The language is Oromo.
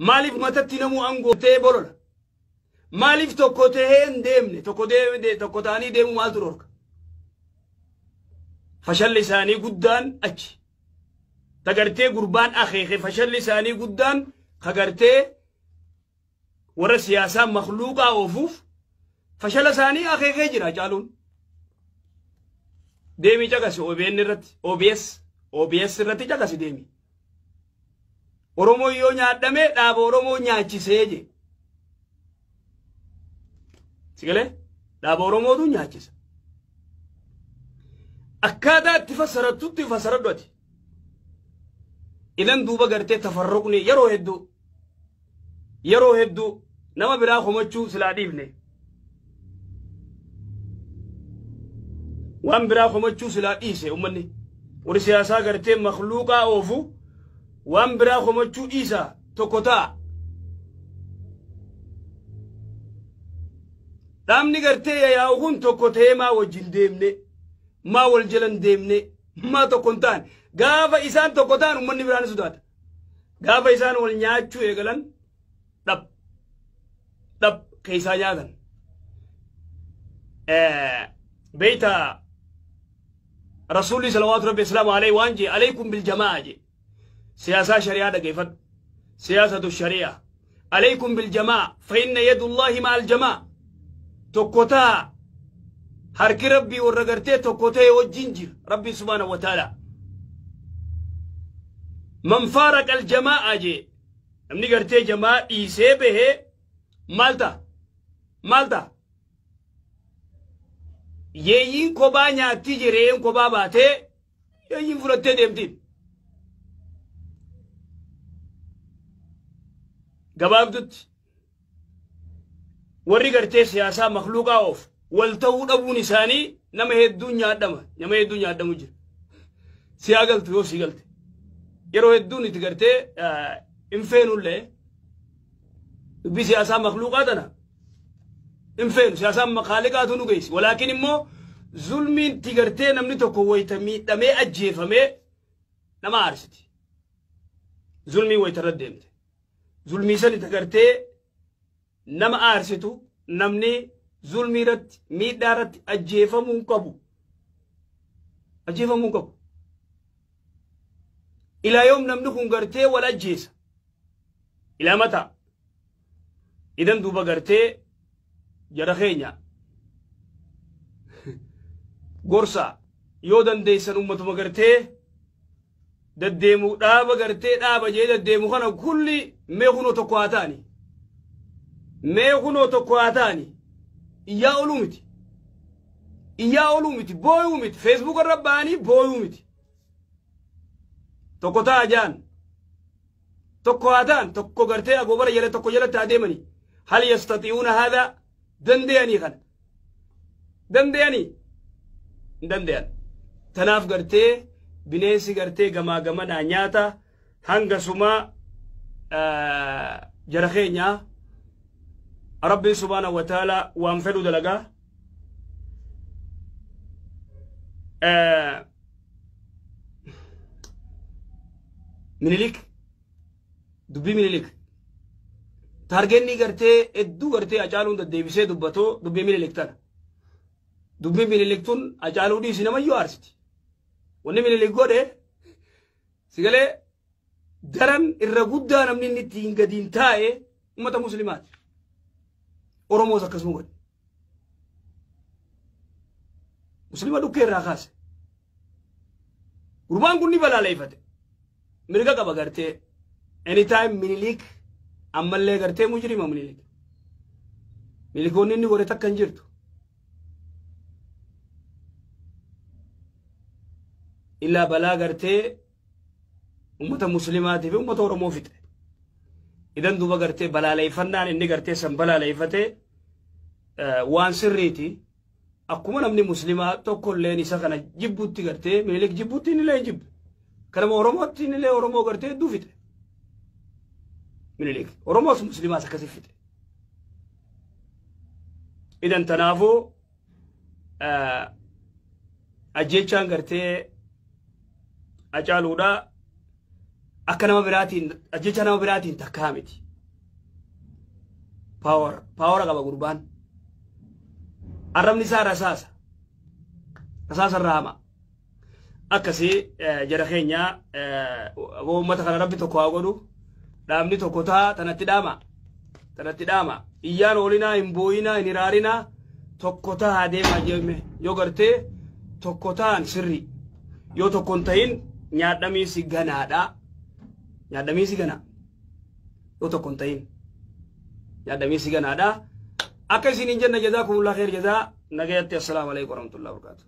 Maaliif matatti namuu aangoo ta'ee bolola? Maaliif tokko tahee hin deemne? Tokko deemne, tokko ta'anii deemuu maaltu dhorka? Fashalli isaanii guddaan achi. Tagartee gurbaan akeeke fashalli isaanii guddaan kagartee warra siyaasaa makluuqaa oofuuf fashala isaanii akeekee jira caaluun. Deemii caqasi OBN irratti, OBS irratti caqasi deemi. Oromoo yoo nyaadhame dhaaba Oromoo nyaachisee je. Sigalee dhaaba Oromootu nyaachisa. Akkaataa itti fassarattutti fassaradhu ati. Idan duuba gartee tafarruqni yeroo hedduu nama biraa komachuu silaa dhiifne. Waan biraa komachuu silaa dhiise uummanni. Warri siyaasaa gartee makluuqaa oofu waan biraa komachuu dhiisa, tokko ta'a. Dhaabni gartee yaa'u kun tokko ta'ee maa wajjin deemne, maa wal jalan deemne, maa tokko hin taane? Gaafa isaan tokko ta'an uummanni biraan sodaata. Gaafa isaan wal nyaachuu eegalan dhab dhab keessaa nyaatan. Beeyta, Rasuulli salawaatu rabbi islaamu alayhi waan jee, "عليكم بالجماعة" jee. Siyaasaa shari'aa dhageeffadhu. Siyaasatu shari'aa. "عليكم بالجماعة فإن يد الله مع الجماعة." Tokko ta'a. Harki Rabbii warra gartee tokko ta'e wajjin jira. Rabbi سبحانه وتعالى. "من فارق الجماعة" jee. Namni gartee jamaa dhiisee bahee maal ta'a? Maal ta'a? Yeeyyiin kophaa nyaatti jireen kophaa baatee yeeyyiin fudhattee deemtiin. Gabaabdutti warri gartee siyaasaa makluuqaa oof wal ta'uu dhabuun isaanii nama hedduun nyaadhama, nama hedduun nyaadhamu jira. Siyaa galtu yoo sii galte. Yeroo hedduun itti gartee hin feenullee dubbii siyaasaa makluuqaa tana hin feenu, siyaasaan makaaliqaatu nu geessi. Walaakin immoo zulmiin itti gartee namni tokko wayita miidhamee ajjeefamee nama aarsiti. Zulmii wayita irra deemte. Zulmii san itti gartee nama aarsitu, namni zulmii irratti, miidhaa irratti ajjeefamuu hin qabu. Ajjeefamuu hin qabu. Ilaa yoom namni kun gartee wal ajjeesa? Ilaa mataa. Idan duuba gartee jara keenya gorsa yoo dandeessan ummatuma gartee daddeemu, dhaaba gartee dhaaba jee daddeemu kana kulli mee kunoo tokko haa ta'ani. Mee kunoo tokko haa ta'ani. Iyyaa oluu miti. Iyyaa oluu miti. Booyuu miti. Facebook irra ba'anii booyuu miti. Tokko ta'a jaan. Tokko haa ta'an, tokko gartee agoobara jala tokko jalatti haa deemanii. هل يستطيعون هذا؟ Danda'anii kana? Danda'anii? Hin danda'an. Tanaaf gartee bineensi gartee gamaa gamanaa nyaata. Hanga sumaa jara keenyaa Rabbiin سبحانه وتعالى waan fedhu dalagaa. Minilik, dubbii Minilik taargenni gartee hedduu gartee Hacaaluun deddeebisee dubbatoo dubbii Minilik tana. Dubbii Minilik tun Hacaaluu dhiisi namayyuu aarsiti. Wanni Minilik godhe sigalee daran irra guddaa namni inni ittiin gadiin taa'e ummata Muslimaati. Oromoos akkasuma godhe. Muslima dhukkee irraa kaase. Gurbaan kun ni balaaleeffate. Mirga qaba gartee. Anytime Minilik ammallee gartee mujrima Minilik. Minilikoonni inni godhe takka hin jirtu. Illaa balaa gartee ummata Muslimaatii fi ummata Oromoo fixe. Idan duuba gartee balaaleeffannaan inni gartee san balaaleeffate waan sirriiti. Akkuma namni Muslimaa tokkolleen isa kana jibbutti, gartee Minilik jibbutti, inni illee hin jibbe. Kanama Oromootti inni illee Oromoo gartee hedduu fixe. Minilik Oromoos Muslimaas akkasi fixe. Idan tanaafuu ajjechaan gartee Hacaaluudha akka nama biraatiin ajjecha nama biraatiin takkaa miti. Power power qaba gurbaan. Arrabni isaa rasaasa. Rasaasa irraa hama. Akkasii jara keenya, uummata kana Rabbi tokko haa godhu. Dhaabni tokko ta'a, tanatti dhaama. Tanatti dhaama. Iyyaan oolinaa, hin booyinaa, hin hiraarinaa, tokko ta'a deemaa jemme. Yoo gartee tokko ta'an sirri. Yoo tokko hin ta'in nyaadhamiisi ganaadha. Nyaadhamiisi ganaa. Yoo tokko hin ta'in nyaadhamiisi ganaadha. Akka isin hin jenne, jazaakumullah khair jazaa, nagayatti. Assalaamu alaikum warahmatullahi wabarakatuh.